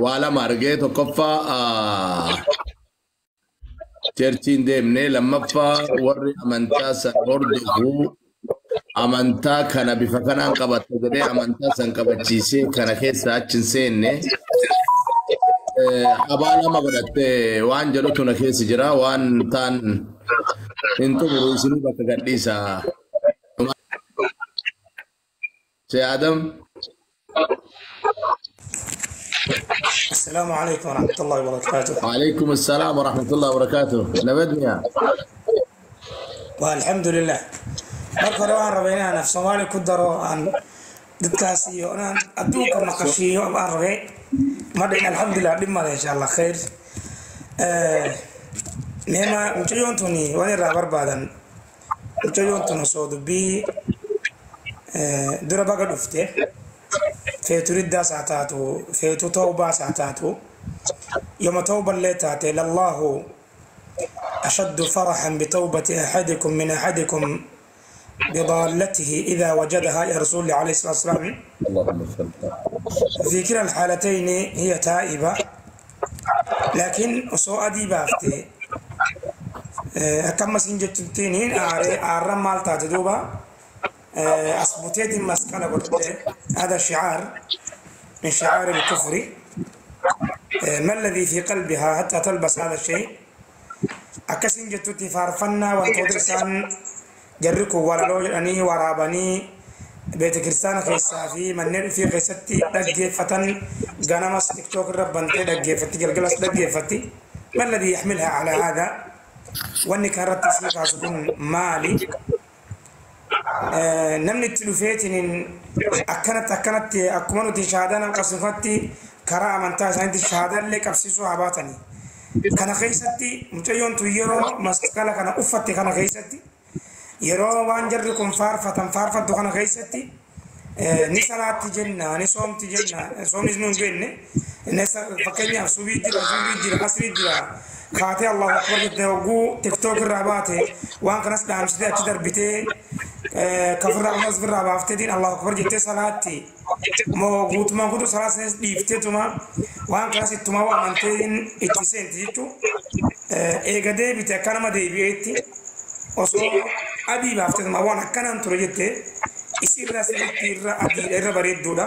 Waa lama argee tokkoffaa churchiin deemnee lammaffaa warri amantaa san hordofu amantaa kana bifa kanaan qabatta jedhee amantaa san qabachiisee kana keessa achi hin seenne abaa lama godhattee waan jedhutu na keessa jira waan taan hin xumuru isinuu bakka gadhiisa. Shee Adam. السلام عليكم ورحمة الله وبركاته. وعليكم السلام ورحمة الله وبركاته. Nabadmiya. والحمد لله. Marka hore waxaan rabay inaan af Soomaali ku daro aan dadkaas iyo inaan adduunka maqashiiyo aan rabay. Ma dhihin alxamdulilah dhib male insha Allah khayr. Meema mucayyoon tuni waan irraa barbaadan. Mucayyoon tun osoo dubbii dura baga dhufte feetu riddaas haa taatu feetu tawbaas haa taatu yoma tawballee taate lallahu أشد فرحا بتوبة أحدكم من أحدكم بضالته إذا وجدها يا رسول الله عليه الصلاة والسلام. اللهم صل. في كلا الحالتين هي تائبة لكن osoo adii baaftee akkama sin jettuuttiin aarran maal taate duuba as buteetiin masqala godhatte هذا شعار من شعار الكفر. ما الذي في قلبها حتى تلبس هذا الشيء؟ Akkasin jettutti faarfannaa wantoota isaan jarri kun walaloo jedhanii waraabanii beete kiristaana keessaa fi manneen ofii keessatti dhaggeeffatan ganamas TikTok irra bantee dhaggeeffatti galgalas dhaggeeffatti. ما الذي يحملها على هذا؟ Wanni kan irratti isii kaasu kun maali? Namni itti dhufeetiin akkanatti akkanatti akkuma nuti shahaadaa nama qabsiifatti karaa amantaa isaaniitti shahaadaa illee qabsiisuu haa baatanii. Kana keessatti mucayyoon tun yeroo masqala kana uffatte kana keessatti yeroo waan jarri kun faarfatan faarfattu kana keessatti ni salaatti jenna ni soomti jenna soomnis nu hin jenne fakkeenyaaf subii jira zuhrii jira asrii jira kaatee Allahu akbar jettee hogguu TikTok irraa baate waan kanas dhaamsitee achi darbitee kafirraa kanas firraa baafteetiin Allahu akbar jettee salaatti moo guutumaan guutuu salaa sanis dhiifteetuma waan kanas ittuma amanteen itti seenti jechuu eega deebite akkanama deebi'eetti osoo adii baafteetuma waan akkanaan ture jettee isirra sirriitti irra adiidha irra bareedduudha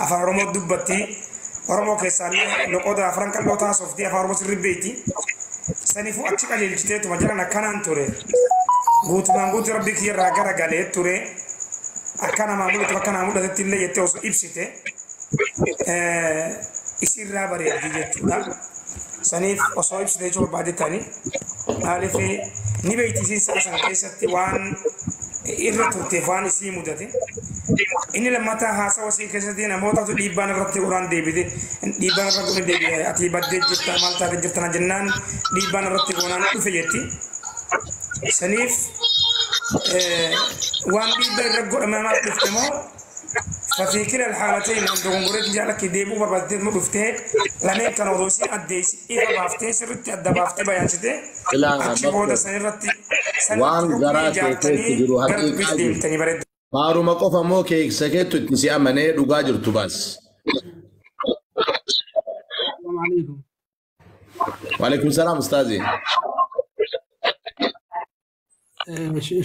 afaan Oromoo dubbatti Oromoo keessaallee loqoda afran qal'oo taasofti afaan Oromoo sirri beeyti saniifuu achi qajeelchiteetuma jiran akkanaan ture guutumaan guutuu rabbi kiyya irraa gara galee ture akka namaa mul'atu akka namaa mul'atetti illee jettee osoo ibsite isirraa bareeddi jechuudha. Saniif osoo ibsite jechuu barbaadetani maaliif ni beeyti isiin sa'a sana keessatti waan irra turteef waan isii mudate. Inni lammataa haasawa isii keessatti namootatu dhiibbaan irratti godhaan deebite dhiibbaan irra godhan deebite ati baddee jirta maal taate jirta na jennaan dhiibbaan irratti goonaan dhufe jetti. Saniif waan dhiibbaa irra godhame namaaf dhufte moo ففي كلا الحالتين dogongoree jaalakki deebuu barbaadde mu dhuftee lameen kana odoo isii addeessi ifa baaftee sirriitti adda baaftee bayaansitee Ilaa achi booda sanirratti waan garaa kee keessa jiru gara haqiiqaa dubbiitti jiru. deemtanii bareeddu. Faaruma qofa moo keessa keettu itti si amanee dhugaa jirtu baas. السلام عليكم. وعليكم السلام ustaazi.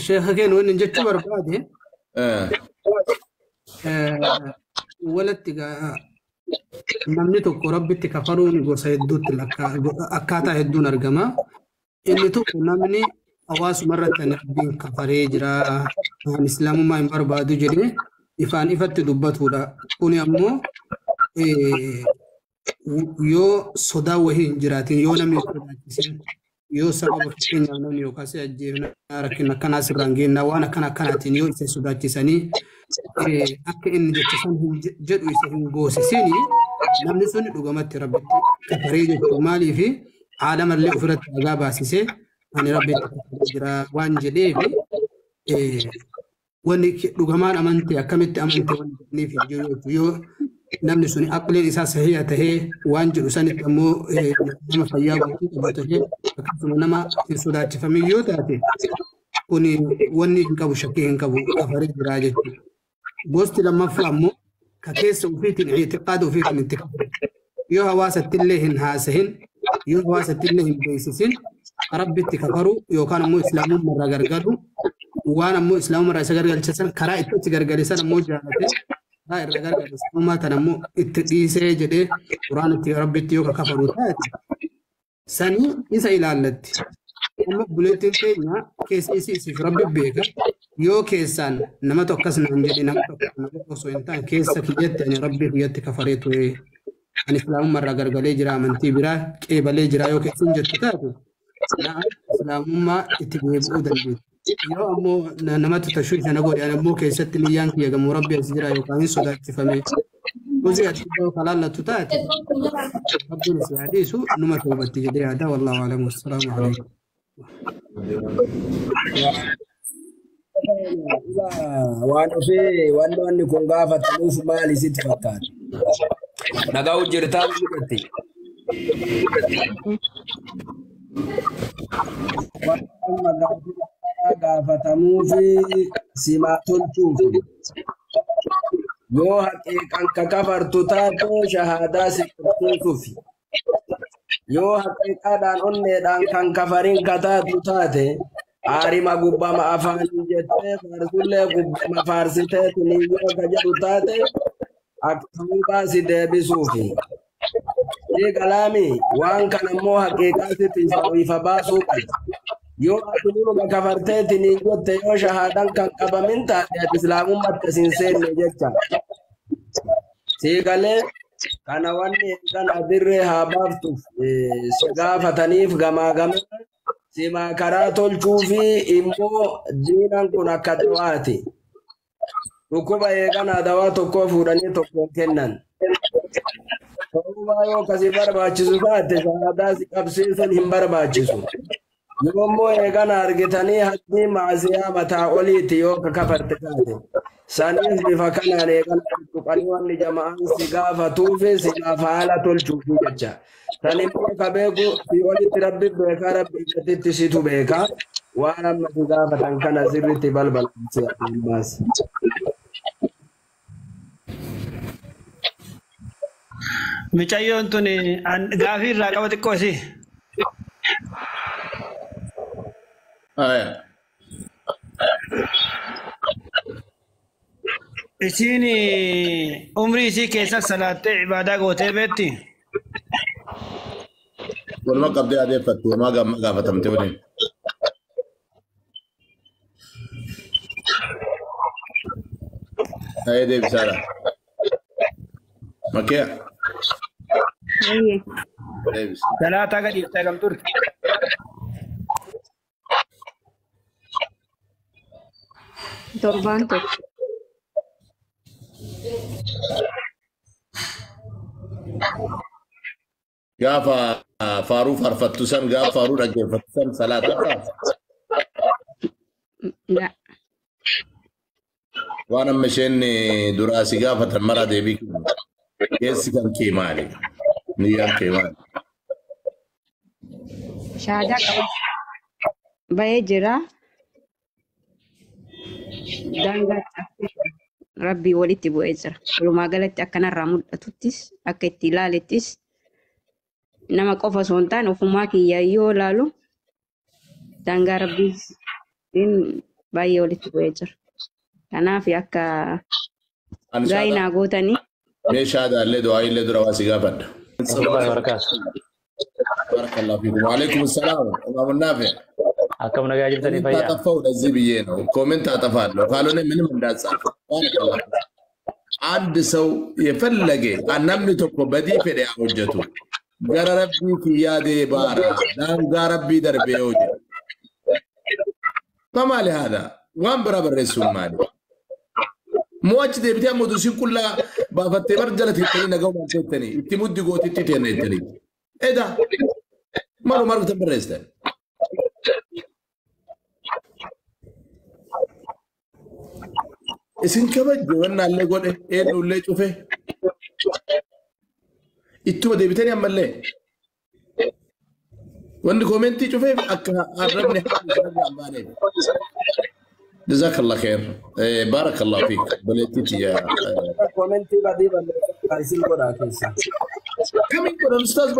Sheekha keenya wanni jechuu barbaade walatti namni tokko rabbitti kafaruun gosa hedduutti akkaataa hedduun argama. Inni tokko namni hawaasuma irratti ani rabbiin kafaree jira, ani islaamummaa hin barbaadu jedhee ifaan ifatti dubbatudha. Kuni ammoo yoo sodaa wahii hin jiraatin yoo namni hin sodaachisin yoo sababa fakkeenyaaf namni yookaan si ajjeefna rakkina akkanaa sirraan geennaa waan akkana akkanaatiin yoo isa sodaachisanii akka inni jecha san hin jedhu isa hin goosisini namni sun dhugamatti rabbitti kafaree jechuudha. Maaliifi haalamallee ofirratti ragaa baasisee ani rabbitti kafaree jira waan jedheefi wanni dhugamaan amante akkamitti amante wanni jedhaniif hin jiru jechuudha. Yoo namni sun aqliin isaa sahiha tahee waan jedhu sanitti ammoo nama fayyaa guutuu qabu tahee akkasuma nama hin sodaachifamin yoo taate kuni wanni hin qabu shakkii hin qabu kafaree jira jechuudha. Gosti lammaffaa ammoo Ka keessa ofiitiin itiqaada ofiitiin itti kafare. Yoo hawaasatti illee hin haasahin, yoo hawaasatti illee hin beeksisin, rabbitti kafaruu yookaan ammoo islaamummaa irraa gargaru, waan ammoo islaamummaa irraa isa gargalchisan karaa itti itti gargalisan ammoo jaalate karaa irraa gargale islaamummaa tan ammoo itti dhiisee jedhee quraanatti rabbitti yoo kafaru taate sanii isa ilaallatti. Amma buleettiin keenya keessa isii isiif rabbi beeka. Yoo keessaan nama tokkos naan jedhe nama tokko nama osoo hin taane keessa kiyyatti ani rabbii kiyyatti kafaree ture. Ani islaamummaa irraa gargalee jira, amantii biraa qeebalee jira yoo keessan jettu taate islaamummaa itti deebi'uu dandeessi. Yoo ammoo namatti tashuu isa na godhe ani ammoo keessatti niyyaan kiyya gamoo rabbi as jira yookaan hin sodaachifame. Uzii ati yoo kalaallattu taate rabbiin si haa dhiisu numa toobatti jedhee yaada, wallaahu a'lam, wassalaamu alaikum. Waan ofii wanni wanni kun gaafatamuuf maali sitti fakkaata? Nagaa hojjetaa jette. Waan amma gaafatamuufi simaa tolchuuf yoo haqiiqan ka kafartu taate shahaadaa si qabsiisuuf, yoo haqiiqaadhaan onneedhaan kan kafarin ka taatu taate aarima gubbama afaanii jettee faarsullee gubbama faarsiteetiin yoo ka jedhu taate aktuubaa si deebisuufi. Sii galaami waan kana immoo haqiiqaa sitti ifa baasuu qabdi. Yoo ati nuruma kafarteetiin jette yoo shahaadaan kan qabamin taate ati islaamummaatti as hin seenne jecha. Sii galee kana wanni eegan adirree haa baaftuuf si gaafataniif gamaa gama simaa karaa tolchuu fi immoo diinan kun akka dawaati. Dhukkuba eeganaa dawaa tokko fuudhanii tokkoon kennan. Ta'uubaa yoo kasi barbaachisu taate shahaadaa si qabsiisuun hin barbaachisu. Yoo immoo eegana argitanii haddii maasiyaa mataa oliiti yoo ka kafarte taate. Saniif bifa kanaan eegana tuqanii wanni jama'aan si gaafatuufi simaaf haala tolchuufi jecha. San immoo ka beeku si olitti rabbi beekaa, rabbi gaditti situ beekaa. Waan amma si gaafatan kana sirriitti balbalsi ammaas. Micayyoon tun gaafii irraa qaba xiqqoo isii. Aya. Isiin umrii isii keessa salaattee ibaadaa gootee beekti. Walumaa qabdee adeeffattu walumaa gaafatamte waliin. Ta'ee deebisaadha. Makiya deebisa. Salaataa gadi dhiiftee kam turte? Torbaan tokko. Gaafa faaruu faarfattu san, gaafa faaruu dhaggeeffattu san salaata taata. La. Waan amma isheen duraa si gaafatan maraa deebii kennu. Keessi kan kee maali? Niyyaan kee maali? Shahaadaa qaba. Bahee jira. Daangaa cabsee rabbii walitti bu'ee jira. Walumaa galatti akkanarraa mul'atuttis akka itti ilaalettis nama qofa osoo hin taane ofumaa kiyya yoo ilaalu daangaa rabbii baay'ee walitti bu'ee jira. Kanaaf akka Ani gaa'ii shahaadaa naa gootanii mee shahaadaallee du'aa illee dura waa si gaafadha. Warahmatullahi wabarakatuh. Barakallahu fiikum. Waalaikum salaam. Imaamu Naafi. Akkam nagaa jirtanii ኮሜንት fayyaa? አጠፋው ለዚህ ብዬ ነው። ኮሜንት አጠፋለሁ ካልሆነ ምንም እንዳጻፍ። ባረከላሁ። አንድ ሰው የፈለገ namni tokko badii fedhe haa hojjetu, gara rabbii kiyyaa deebaara, daangaa rabbii darbee yoo jedhu famaali haadha waan biraa barreessuun maali? Moo achi deebitee amma utuu isin qullaa baafattee bar jala teettanii nagaa uumaan teettanii itti muddi gootitti teenna jettanii. Eda maaluma argitan barreessitan. Isin kabajje wannaallee godhe eenyullee cufe ittuma deebitanii ammallee wanni koomentii cufeef akka arrabni hafu isaan hin baaneef. Jazakallah khair. Barakallahu fiik. Obboleettii tiyya. Komentii badii balleessaa isin godhaa keessa. Kamiin godhan ustaaz?